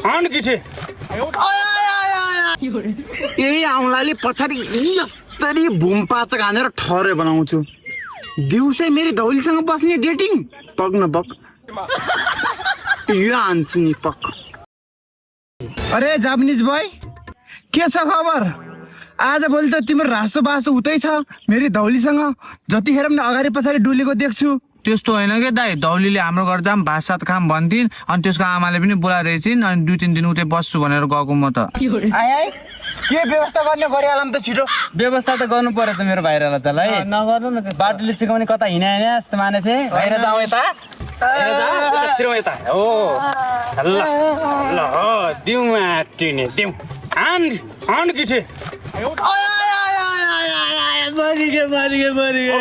And किछे यही औँलाले पछाडि यस्तरी भुमपाचक हानेर ठहरे बनाउँछु। दिउँसै मेरो धौलीसँग बस्ने डेटिङ पक न पक यो हान्छु नि पक। अरे जापानिज बोय, के छ खबर? आज भोलि त तिम्रो रासो बासो उतै छ मेरो धौलीसँग। जतिखेर पनि अगाडि पछाडि डुलेको देख्छु। त्यस्तो होइन के दाइ, धौलीले हाम्रो घर जाम भात सात खाम भन्थिन् अनि त्यसको आमाले पनि बोलाइरहेछिन् अनि 2-3 दिन उतै बस्छु भनेर गएको म त। आइ के व्यवस्था गर्ने गरिहालौँ त छिटो। व्यवस्था त गर्नु पर्यो त मेरो भाइरालाई त है। नगर्नु न त्यस्तो। बाटोले सिकाउने कता हिँडाएन जस्तो माने थिए। भाइर त आऊ यता यता ओ ल ल हो दिउँ माटिने दिउँ आंड किछे मरिगे ओ,